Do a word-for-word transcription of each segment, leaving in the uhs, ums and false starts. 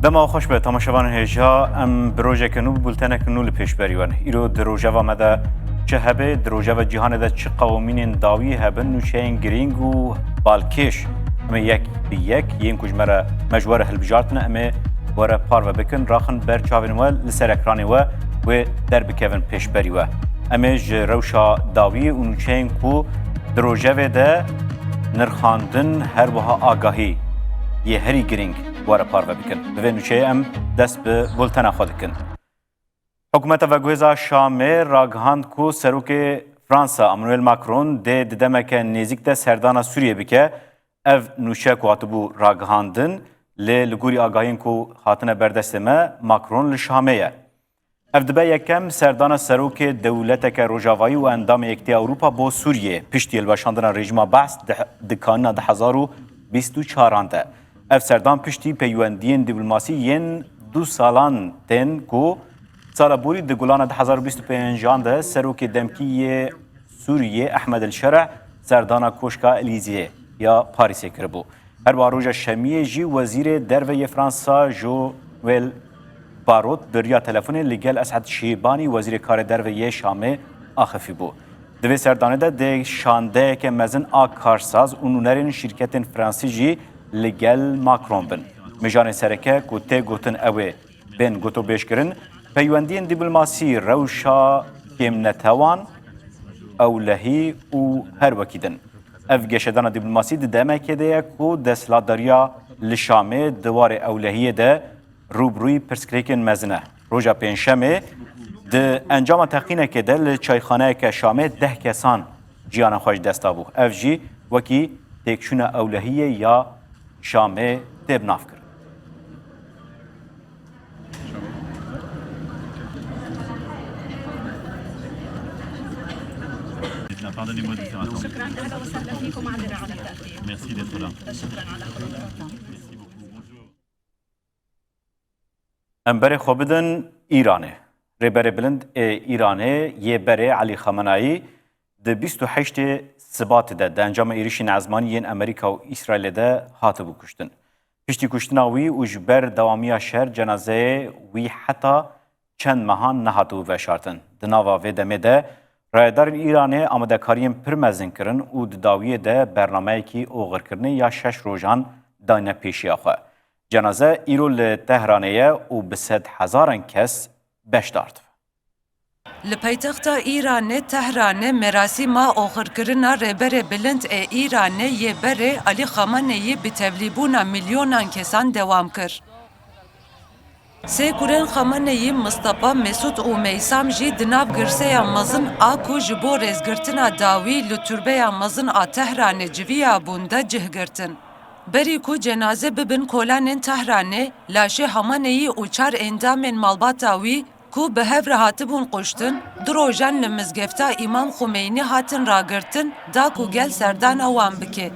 Dema xweş be, temaşevanên hêja, em bi rojeke nû, bi bultenek nû li pêş berî we ne. Îro di rojeva me de çi hebe, di rojeva cîhanê de çi qewimînên dawî hebin, nûçeyên girîng û balkêş. Em ê yek bi yek yên ku ji me re, me ji we re hilbijartine, em ê we re parve bikin, raxin ber çavên we, li ser ekranê we wê derbikevin pêş berî we. Em ê ji rewşa dawî û nûçeyên ku di rojevê de nirxandin, her wiha agahî yê herî girîng we re parve bikin. Bi vê nûçeyê em dest bi bultena xwe dikin. Hikûmeta veguhêza Şamê ragihand ku Serokê Fransa Emmanuel Macron dê di demeke nêzîk de serdana Sûriyê bike. Ev nûçe ku hatibû ragihandin, lê li gorî agahiyên ku hatine ber destê me, Macron li Şamê ye. Ev dibe yekem serdana serokê dewleteke rojavayî û endamê Yekîtiya Ewropa bo Sûriyê, piştî hilweşandina rejîma Baas di, di Kanîna du hezar û bîst û çaran de. Ev serdan piştî peywendiyên dîplomasî yên du salan tên ku sala borî di Gulana du hezar û bîst û pêncan de serokê demkî yê Sûriyê Ehmed El Şereh serdana Koşka Elîzeyê ya Parîsê kiribû. Her wiha roja Şemiyê jî Wezîrê Derve yê Fransa Joël Barrot bi riya telefonê li gel Esed Şîbanî, Wezîrê Karê Derve yê Şamê axifîbû. Di vê serdanê de dê şandeyeke mezin a karsaz û nûnerên şîrketên fransî jî li gel Macron bin. Mijanê sereke ku tê gotin ew ê bên gotobêjkirin, peywendiyên dîplomasî, rewşa kêmnetewan, ewlehî û her wekî din. Ev geşedana dîplomasî di demekê de ye ku desthilatdariya li Şamê di warê ewlehiyê de rûbirûyî pirsgirêkên mezin e. Roja Pêncşemê di encama teqînekê de li çayxaneyeke Şamê deh kesan jiyana xwe ji dest dabû. Ev jî wekî têkçûna ewlehiyê ya Şamê tê bi nav kirin. Pardonnez-moi de vous faire attendre. Merci d'être là. Merci beaucoup. Bonjour. Em berê xwe bidin Îranê. Rêberê Bilind ê Îranê yê berê Elî Xamenayî di bîst û heştê Sibatê de di encama êrişên ezmanî yên Amerîka û Îsraîlê de hatibû kuştin. Piştî kuştina wî û ji ber dewamiya şer cenazeyê wî heta çend mehan nehatibû veşartin. Di nava vê demê de rayedarên Îranê amadekariyên pir mezin kirin û di dawiyê de bernameyekî oxirkirinê ya şeş rojan dayne pêşiya xwe. Cenaze îro li Tehranê ye û bi sedhezaran kes beşdar dibe. Li paytexta Îranê, Tehranê, merasîma oxirkirina Rêberê Bilind ê Îranê yê berê Alî Xameneyî bi tevlîbûna milyonan kesan dewam kir. Sê kurên Xameneyî, Mistefa, Mesûd û Meysam jî di nav girseya mezin a ku ji bo rêzgirtina dawî li turbeya mezin a Tehranê civiyabûn de cih girtin. Berî ku cenaze bibin kolanên Tehranê, laşê Xameneyî û çar endamên malbata wî ku bi hev re hatibûn kuştin, du rojan li mizgefta Îmam Xumeynî hatin ragirtin, da ku gel serdana wan bike.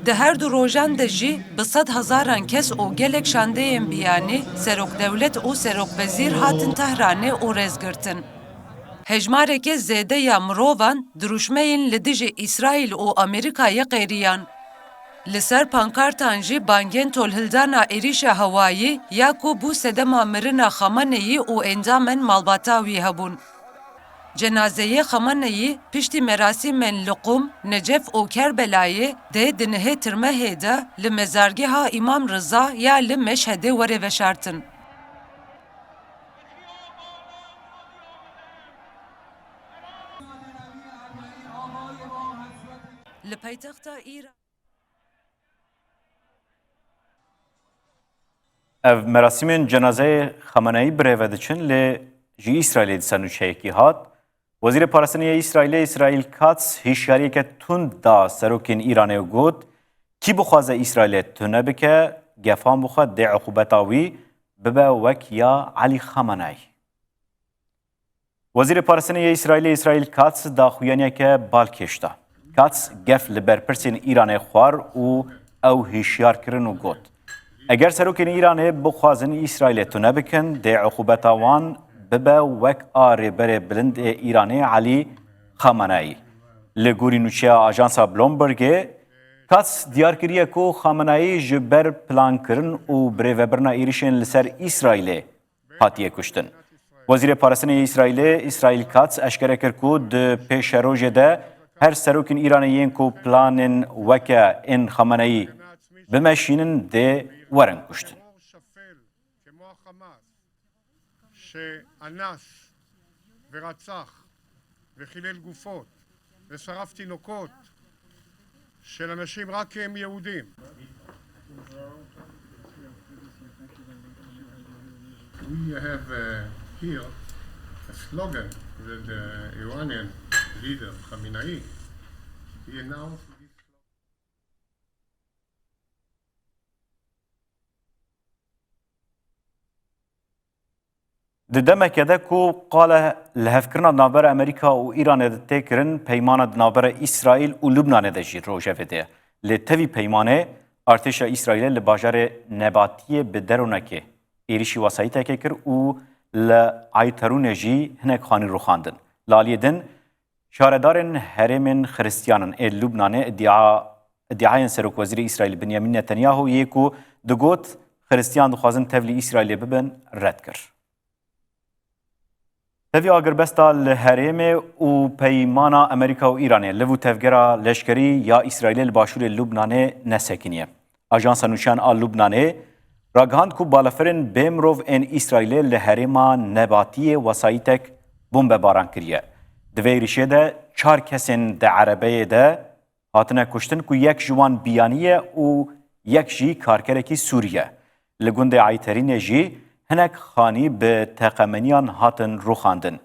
Di her du rojan de jî bi sed hezaran kes û gelek şandeyên biyanî, serokwedewlet û serokwezîr hatin Tehranê û rêzgirtin. Hejmareke zêde ya mirovan dirûşmeyên li dijî Îsraîl û Amerîkayê qêriyan. Li ser pankartan jî bangên tolhildana êrîşa hewayî ya ku bû sedema mirina Xameneyî û endamên malbata wî hebûn. Cenazeyê Xameneyî piştî merasîmên li Qum, Necef û Kerbelayê dê di nehê Tirmehê de li mezargeha Îmam Riza ya li Meşhedê were veşartin. Li paytexta Îran. Ev merasîmên cenazeyê Xameneyî bi rê ve diçin, lê ji Îsraîlê dîsa nûçeyekî hat. Wezîrê Parastinê yê Îsraîlê Îsraîl Katz hişyariyeke tund da serokên Îranê û got, kî bixwaze Îsraîlê tune bike, gefan bixwe dê uqûbeta wî bibe wek ya Elî Xameneyî. Wezîrê Parastinê yê Îsraîlê Îsraîl Katz daxuyaniyeke balkêş da. Katz gef li berpirsên Îranê xwar û ew hişyar kirin û got, eger serokên Îranê bixwazin Îsraîlê tune bikin, dê uqûbeta wan bibe wek a rêberê bilind ê Îranê Elî Xameneyî. Li gorî nûçeya ajansa Bloombergê, Katz diyar kiriye ku Xameneî ji ber plankirin û birêvebirina êrişên li ser Îsraîlê hatiye kuştin. Wezîrê Parastinê yê Îsraîlê, Îsraîl Katz, eşkere kir ku di pêşerojê de her serokên Îranê yên ku planên weke ên Xameneî bimeşînin dê werin kuştin. שאנס ורצח וחילל גופות ושרף תינוקות של אנשים רק כי הם יהודים. We have uh, here a slogan that the Iranian leader Khamenei, he announced this slogan. Di demeke de ku qala lihevkirina di navbera Amerîka û Îranê de tê kirin, peymana di navbera Îsraîl û Lubnanê de jî rojevê de ye. Lê tevî peymanê, artêşa Îsraîlê li bajarê Nebatiyê bi dronekê êrişî wesayîtekê kir û li Ayterûnê jî hinek xanî rûxandin. Li aliyê din, şaredarên herêmên Xiristiyanan ê Lubnanê îdia, îdiayên Serokwezîrê Îsraîl Binyamîn Netanyahu yê ku digot Xiristiyan dixwazin tevlî Îsraîlê bibin, red kir. Tevî agirbesta li herêmê û peymana Amerîka û Îranê, liv û tevgera leşkerî ya Îsraîlê li başûrê Lubnanê nesekiniye. Ajansa Nûçeyan a Lubnanê ragihand ku balafirên bê mirov ên Îsraîlê li herêma Nebatiyê wesayîtek bombebaran kiriye. Di vê êrişê de çar kesên di erebeyê de hatine kuştin ku yek ji wan biyanî ye û yek jî karkerekî Sûrî ye. Li gundê Ayterînê jî hinek xanî bi teqemeniyan hatin rûxandin.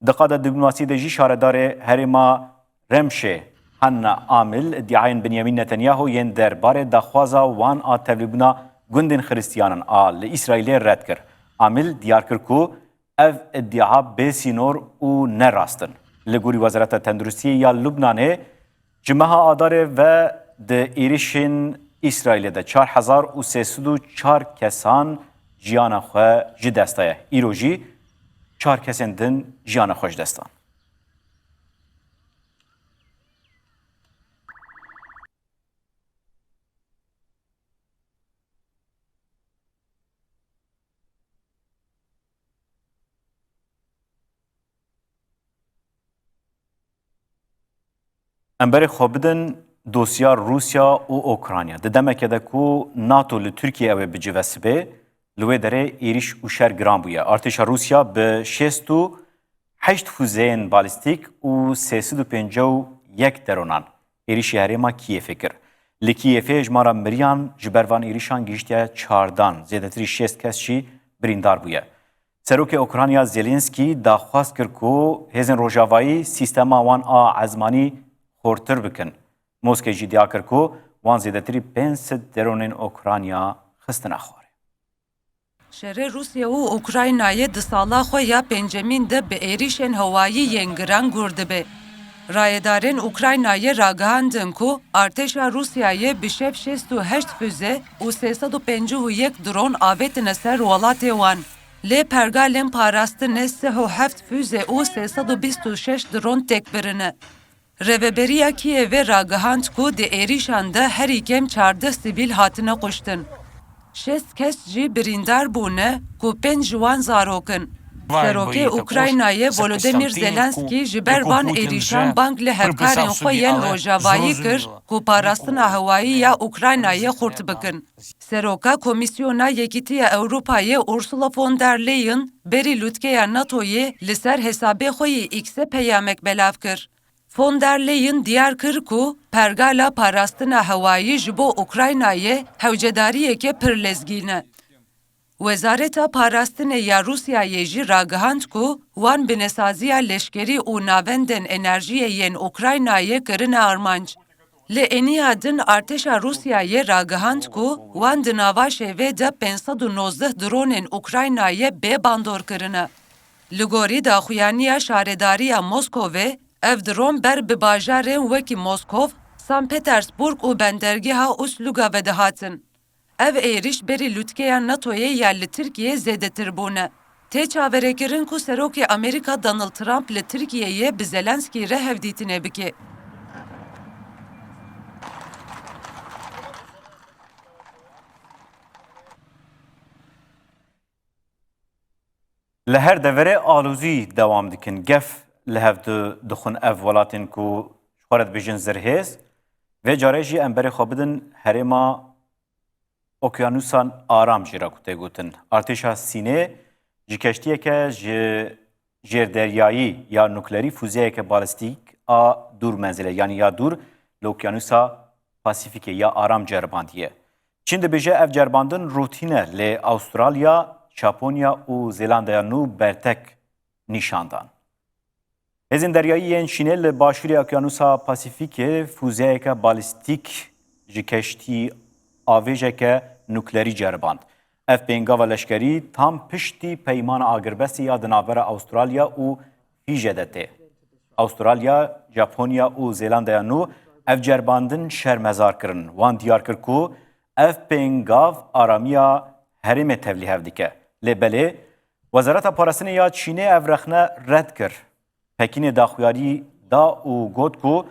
Di qada diplomasiyê de jî şaredarê herêma Remşê Hanna Amil îdiayên Binyamîn Netanyahu yên derbarê daxwaza wan a tevlîbûna gundên Xiristiyanan a li Îsraîlê red kir. Amil diyar kir ku ev îdia bê sînor û ne rast in. Li gorî Wezareta Tenduristiyê ya Lubnanê, ji meha Adarê ve di êrişên Îsraîlê de çar hezar û sê sed û çar kesan jiyana xwe ji dest daye. Îro jî çar kesên din jiyana xwe ji dest dan. Em berê xwe bidin dosya Rûsya û Ukrayna. Di demeke de ku NATO li Tirkiye ew ê bicive sibê, li wê derê êrîş û şer giran bûye. Artêşa Rûsya bi şêst û heşt fuzeyên balîstîk û sê sed û pêncî û yek deronan êrîşî herêma Kîyevê kir. Li Kîyevê hejmara miriyan ji ber van êrîşan gihiştiye çardan, zêdetirî şêst kes jî birîndar bûye. Serokê Ukrayna Zelensky daxwaz kir ku hêzên rojavayî sîstema wan a ezmanî xurtir bikin. Moskê jî diyar kir ku wan zêdetirî pênc sed deronên Ukrayna xistine xwarê. Şerê Rûsya û Ukraynayê di sala xwe ya pêncemîn de bi êrîşên hewayî yên giran gûr dibe. Rayedarên Ukraynayê ragihandin ku artêşa Rûsyayê bi şev şêst û heşt füze û sê sed û pêncî û yek dron avêtine ser welatê wan. Lê pergalên parastinê sih û heft füze û sê sed û bîst û şeş dron têk birine. Rêveberiya Kîevê ragihand ku di êrîşan de herî kêm çardeh sivîl hatine kuştin. Şêst kes jî birîndar bûne ku pênc ji wan zarok in. Serokê Ukraynayê Volodymyr Zelenskî ji ber van êrîşan bang li hevkarên xwe yên rojavayî kir ku parastina hewayî ya Ukraynayê xurt bikin. Seroka Komîsyona Yekîtiya Ewropayê Ursula von der Leyen berî lûtkeya NATOyê li ser hesabê xwe yê X'ê peyamek belav kir. Von der Leyen diyar kir ku pergala parastina hewayî ji bo Ukraynayê hewcedariyeke pir lezgîn e. Wezareta Parastinê ya Rûsyayê jî ragihand ku wan binesaziya leşkerî û navendên enerjiyê yên Ukraynayê kirine armanc. Li êniya din artêşa Rûsyayê ragihand ku wan di nava şevê de pênc sed û nozdeh dronên Ukraynayê bê bandor kirine. Li gorî daxuyaniya şaredariya Moskovê, ev dron ber bi bajarên wekî Moskov, San Petersburg û bendergeha Ust-Luga ve dihatin. Ev êrîş berî lûtkeya NATOyê ya li Tirkiyê zêdetir bûne. Tê çaverêkirin ku Serokê Amerîka Donald Trump li Tirkiyeyê bi Zelenskî re hevdîtinê bike. Li her deverê alozî dewam dikin. Gef li hev di-, dixwin ev welatên ku ji xwe re dibêjin zirhêz. Vê carê jî em berê xwe bidin herêma Okyanusa Aram jî re ku tê gotin. Artêşa Sînê ji keştiyeke ji jêrderyayî ya nuklerî fûzeyeke balîstîk a dûr menzilê, yanî ya dûr li Okyanusa Pasîfîkê ya Aram ceribandiye. Çîn dibêje ev ceribandin rûtîn e, lê Awustralya, Japonya û Zelandaya Nû bertek nîşan dan. Hêzên deryayî yên Çînê li başûrê Okyanusa Pasîfîkê fûzeyeke balîstîk ji keştî avêjeke nuklerî ceriband. Ev pêngava leşkerî tam piştî peymana agirbestê ya di navbera Awustralya û Fîje de tê. Awustralya, Japonya û Zelandaya Nû ev ceribandin şermezar kirin. Wan diyar kir ku ev pêngav aramiya herêmê tevlîhev dike. Lê belê, Wezareta Parastinê ya Çînê ev rexne red kir. Pekînê daxuyarî da û got ku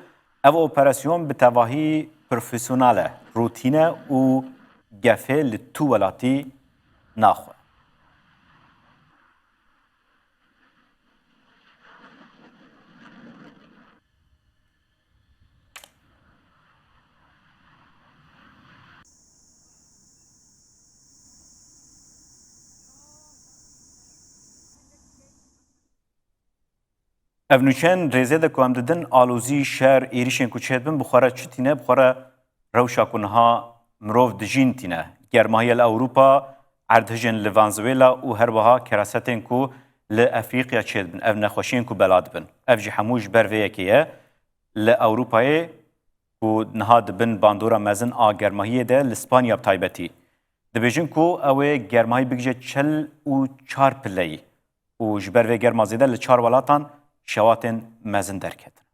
ev operasyon bi tevahî profesyonel e, rûtîn e û gefê li tu welatî naxwe. Ev nûçeyên rêzê de ku em didin, alozî, şer, êrîşên ku çêdibin, bi xwe re çi tîne, bi xwe re rewşa ku niha mirov dijîn tîne. Germahiye li Ewropa, erdhejên li Venezuela û her wiha kerasetên ku li Efrîqya çêdibin, ev nexweşiyên ku bela dibin. Ev jî hemû ji ber vê yekê ye. Li Ewropayê ku niha di bin bandora mezin a germahiyê de, li Spanya bi taybetî, dibêjin ku ew ê germahî bigije çil û çar pileyî û ji ber vê germa zêde li çar welatan şewatên mezin derketin.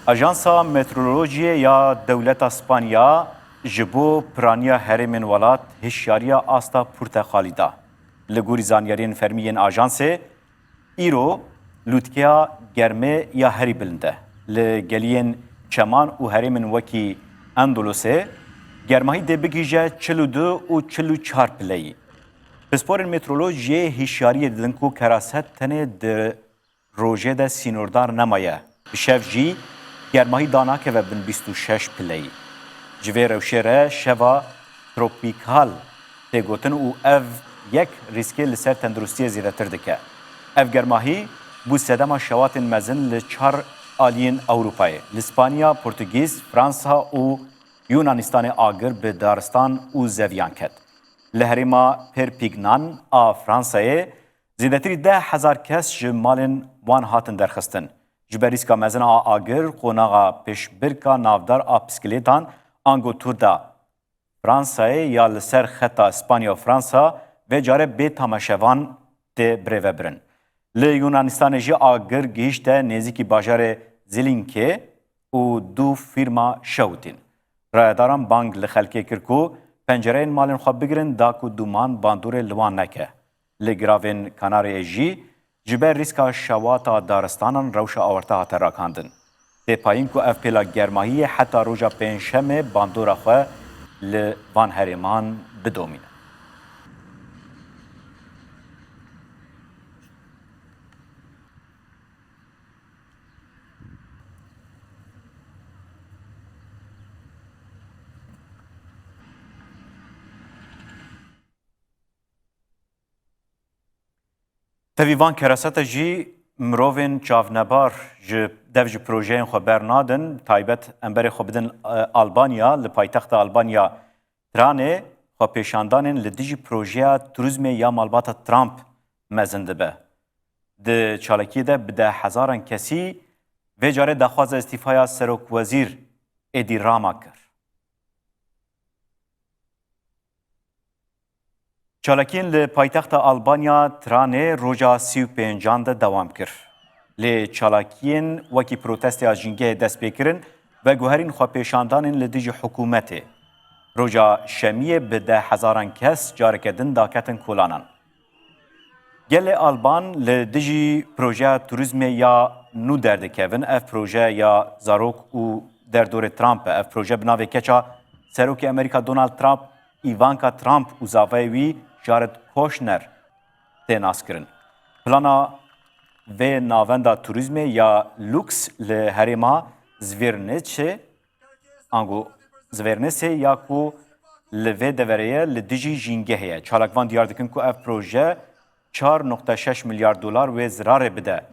Ajansa Meteorolojiyê ya Dewleta Spanya ji bo piraniya herêmên welat hişyariya asta portexalî da. Li gorî zanyariyên fermî yên ajansê, îro lûtkeya germê ya herî bilind e. Li geliyên çeman û herêmên wekî Endulusê germahî dê bigihîje çil û du û çil û çar pileyî. Pisporên meteorolojiyê hişyariyê didin ku keraset tenê di rojê de sînordar nemaye. Bi şev jî germahî danakeve bin bîst û şeş pileyî. Ji vê rewşê re şeva tropîkal tê gotin û ev yek rîskê li ser tenduristiyê zêdetir dike. Ev germahî bû sedema şewatên mezin li çar aliyên Ewropayê, li Spanya, Portugîz, Fransa û Yunanistanê agir bi daristan û zeviyan ket. Li herêma Perpignan a Fransayê zêdetirî deh hezar kes ji malên wan hatin derxistin. Ji ber rîska mezin a agir, qonaxa pêşbirka navdar a piskilêtan, ango Tour de Fransayê ya li ser xeta Spanya û Fransa, vê carê bê tamaşevan tê birêvebirin. Li Yunanistanê jî agir gihîşte nêzîkî bajarê Zilînkê û du fîrma şewitîn. Rayedaran bang li xelkê kir ku pencereyên malên xwe bigirin, da ku dûman bandorê li wan neke. Li giravên Kanareyê jî ji ber rîska şewata daristanan rewşa awarte hate rakandin. Tê payîn ku ev pêla germahiyê heta roja pêncşemê bandora xwe li van herêman bidomîne. Tevî van keresete jî mirovên çavnebar ji dev ji projeyên xwe bernadin, taybet em berê xwe bidin, e, Albanya, li paytexta Albanya Tiranê xwepêşandanên li dijî projeya turizmê ya malbata Trump mezin dibe. Di çalakiyê de bi deh hezaran kesî vê carê daxwaza îstîfaya serokwezîr Edi Rama kir. Çalakiyên li paytexta Albanya Tiranê roja sî û pêncan de dewam kir. Lê çalakiyên wekî protestoya jîngehê dest pê kirin, veguherîn xwepêşandanên li dijî hikûmetê. Roja şemiyê bi deh hezaran kes careke din daketin kolanan. Gelê Alban li dijî projeya turîzmê ya nû derdikevin. Ev proje ya zarok û derdorê Trump e. Ev proje bi navê keça Serokê Amerîka Donald Trump, Ivanka Trump û zavayê wî Jared Poşner tê naskirin. Plana vê navenda turîzmê ya lûks li herêma Zvêrnêçê, ango Zvêrnêsê ya ku li vê deverê ye, li dijî jîngehê ye. Çalakvan diyar dikin ku ev proje çar nokta şeş milyar dolar wê zirarê bide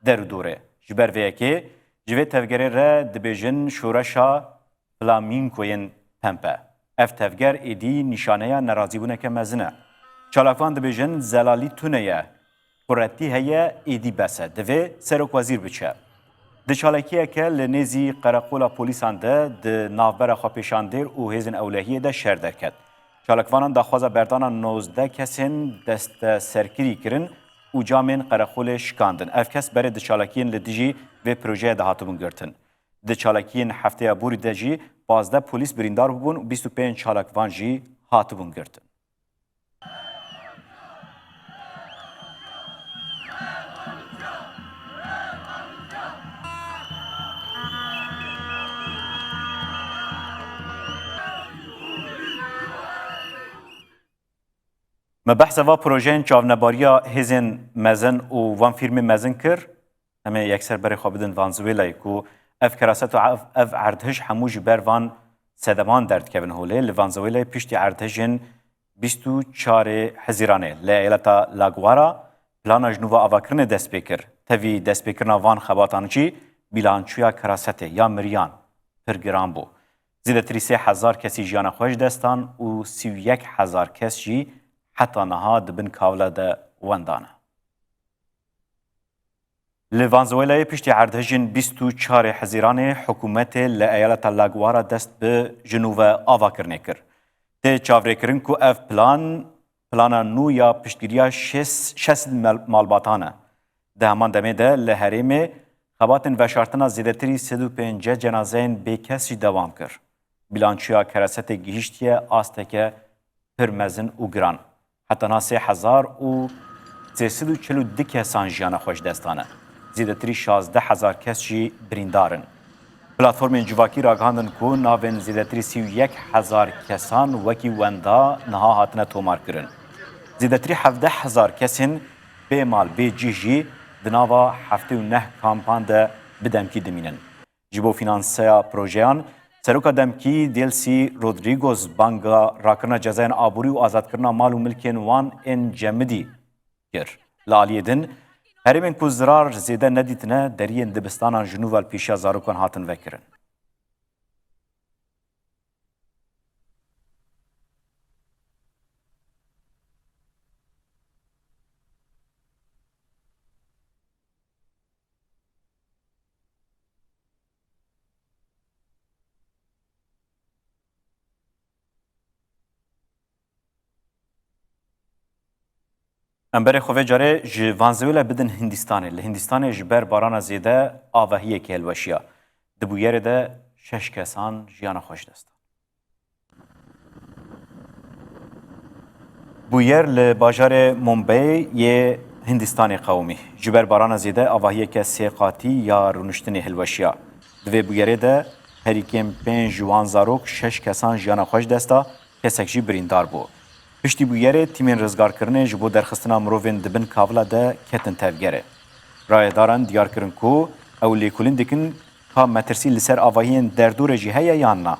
der û dorê. Ji ber vê yekê ji vê tevgerê re dibêjin şoreşa flamînkoyên pempe. Ev tevger êdî nîşaneya nerazîbûneke mezin e. Çalakvan dibêjin zelalî tune ye, quretî heye, êdî bes e. Divê serokwezîr biçe. Di çalakiyeke li nêzî qereqola polîsan de di navbera xwepêşandêr û hêzên ewlehiyê de şer derket. Çalakvanan daxwaza berdana nozdeh kesên desteserkirî kirin û camên qereqolê şikandin. Ev kes berê di çalakiyên li dijî vê projeyê de hatibûn girtin. Di çalakiyên hefteya borî de jî pazdeh polîs birîndar bûbûn û bîst û pênc çalakvan jî hatibûn girtin. Me behsa va projeyên çavnebariya hêzên mezin û van fîrmên mezin kir. Em ê yekser berê xwe bidin Venezuelayê ku ev keraset û ev, ev erdhij hemû ji ber van sedeman derdikevin holê. Li Venezuelayê piştî erdhijên bîst û çarê Hezîranê li eyaleta La Guara plana ji nû ve avakirinê dest pê kir. Tevî destpêkirina van xebatan jî bîlançoya kerasetê ya miriyan pir giran bû. Zêdetirî sê hezar kesî jiyana xwe ji dest dan û sî û yek hezar kes jî heta niha di bin kavla de wenda ne. Li Venezuelayê piştî erdhejên bîst û çarê Hezîranê hikûmetê li eyaleta La Guara dest bi ji nû ve avakirinê kir. Tê çavrêkirin ku ev plan, plana nû ya piştgiriya şêst, şêst mal-, malbatan e. Di heman demê de li herêmê xebatên veşartina zêdetirî sed û pêncî cenazeyên bêkes jî dewam kir. Bilançoya kerasetê gihîştiye asteke pir mezin û giran. Heta niha sê hezar û sê sed û çil û du kesan jiyana xwe ji dest dane. Zêdetirî şazdeh hezar kes jî birîndar in. Platformên civakî ragihandin ku navên zêdetirî sî û yek hezar kesan wekî wenda niha hatine tomarkirin. Zêdetirî hevdeh hezar kesên bê mal bê cih jî di nava heftê û neh kampan de bi demkî dimînin. Ji bo fînanseya projeyan, Seroka demkî Delcy Rodriguez banga rakirina cezayên aborî û azadkirina mal û milkên wan ên cemidî kir. Li aliyê din, herêmên ku zirar zêde nedîtine, deriyên dibistanan ji nû ve li pêşiya zarokan hatin vekirin. Em berê xwe vê carê ji Venezuela bidin Hindistanê. Li Hindistanê ji ber barana zêde avahiyekê hilweşiya. Di bûyerê de şeş kesan jiyana xwe ji dest dan. Bûyer li bajarê Mumbai yê Hindistanê qewimî. Ji ber barana zêde avahiyeke sê qatî ya rûniştinê hilweşiya. Di vê bûyerê de herî kêm pênc ji wan zarok, şeş kesan jiyana xwe ji dest da, kesek jî birîndar bû. Piştî bûyerê tîmên rizgarkirinê ji bo derxistina mirovên di bin kavila de ketin tevgerê. Rayedaran diyar kirin ku ew lêkolîn dikin ka metirsî li ser avahiyên derdorê jî heye yan na.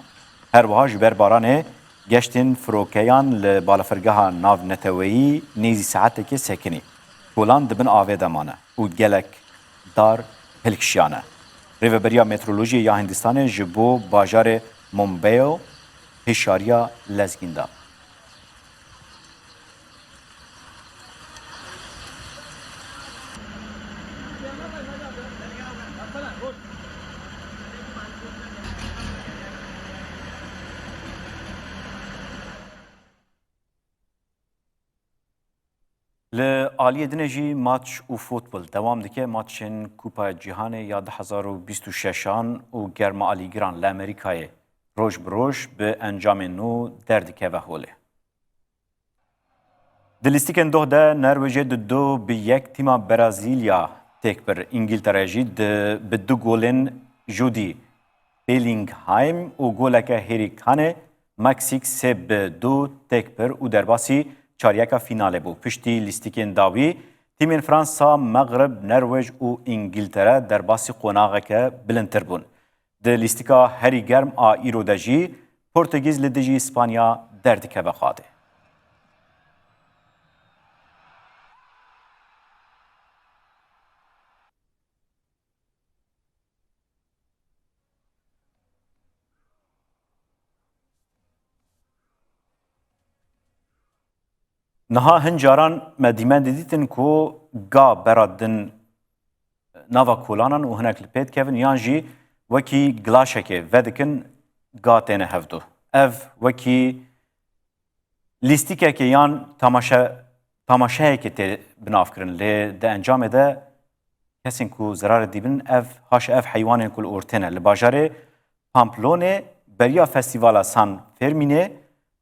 Her wiha ji ber baranê geştên firokeyan li balafirgeha navneteweyî nêzî saetekê sekinî. Kolan di bin avê de mane û gelek dar hilkişiyane. Rêveberiya Meteorolojiyê ya Hindistanê ji bo bajarê Mumbai hişyariya lezgîn da. Li aliyê dinê jî maç û futbol dewam dike. Maçên Kupa Cîhanê ya du hezar û bîst û şeşan û germa alîgiran li Amerîkayê roj bi roj bi encamên nû derdikeve holê. Di lîstikên doh de Norwêcê di du bi yek tîma Brezîlya têk bir. Îngîltere jî di, bi du golên Jude Bellingham û goleke Harry Kane Meksîk sê bi du têk bir û derbasî çaryeka fînalê bû. Piştî lîstikên dawî, tîmên Fransa, Mexrib, Nerwêj û Îngiltere derbasî qonaxeke bilindtir bûn. Di lîstika herî germ a îro de jî Portugîz li dijî Spanya derdikeve qadê. Niha hin caran me dîmen didîtin ku ga bera din nava kolanan û hinek li pê dikevin yan jî wekî gilaşekê vedikin ga têne hevdu. Ev wekî lîstikekê yan tamaşe, tamaşeyekê tê binavkirin. Lê di encamê de kesên ku zerarê dîbin ev haşa ev heywanên ku li ortê ne. Li bajarê Pamplonê beriya Festîvala San Fermînê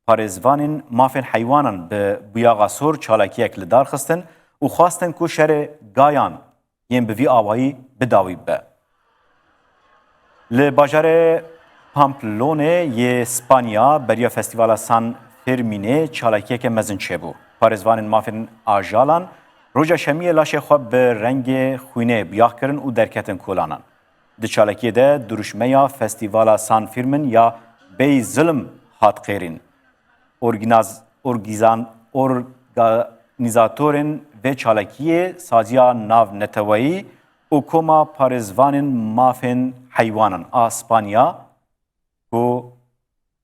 parêzvanên mafên heywanan bi buyaxa sor çalakiyek li dar xistin û xwestin ku şerê gayan yên bi vî awayî bi dawî bibe. Li bajarê Pamplonê yê Spanya beriya Festîvala San Fermînê çalakiyeke mezin çêbû. Parêzvanên mafên ajalan roja şemiyê laşê xwe bi rengê xwînê buyax kirin û derketin kolanan. Di çalakiyê de duruşmeya Festîvala San Fermîn ya Bey Zulm hat qêrîn. Orgînaz-, orgîzan-, organîzatorên vê çalakiyê Saziya Navneteweyî û Koma Parêzvanên Mafên Heywanan a Spanya ku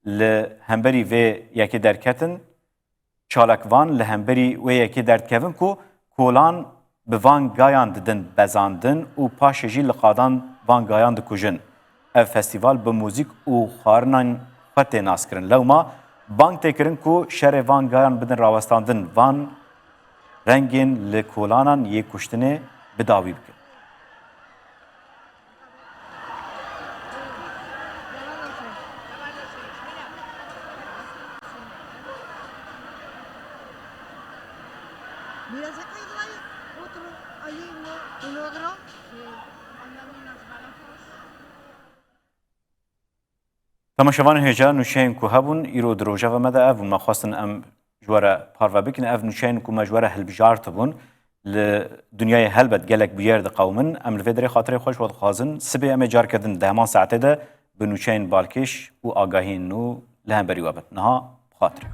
li hemberî vê yekê derketin, çalakvan li hemberî wê yekê derdikevin ku kolan bi van gayan didin bezandin û paşê jî li qadan van gayan dikujin. Ev festîval bi muzîk û xwarinan xwe tê naskirin. Lewma bang tê kirin ku şerê van gayan bidin rawestandin, van rengên li kolanan yê kuştinê bi dawî bikin. Mira, se ha caído ahí otro, ahí uno, uno negro. Sí, andan unas balazos. Temaşevanên hêja, nûçeyên ku hebûn îro di rojeva me de ev bûn. Me xwestin em ji we re parve bikin. Ev nûçeyên ku me ji we re hilbijartibûn li dinyayê helbet gelek bûyer diqewimin. Em li vê derê xatirê xwe ji we dixwazin. Sibê em ê careke din di heman saetê de bi nûçeyên balkêş û agahiyên nû li hemberî we bin. Niha bi xatirê.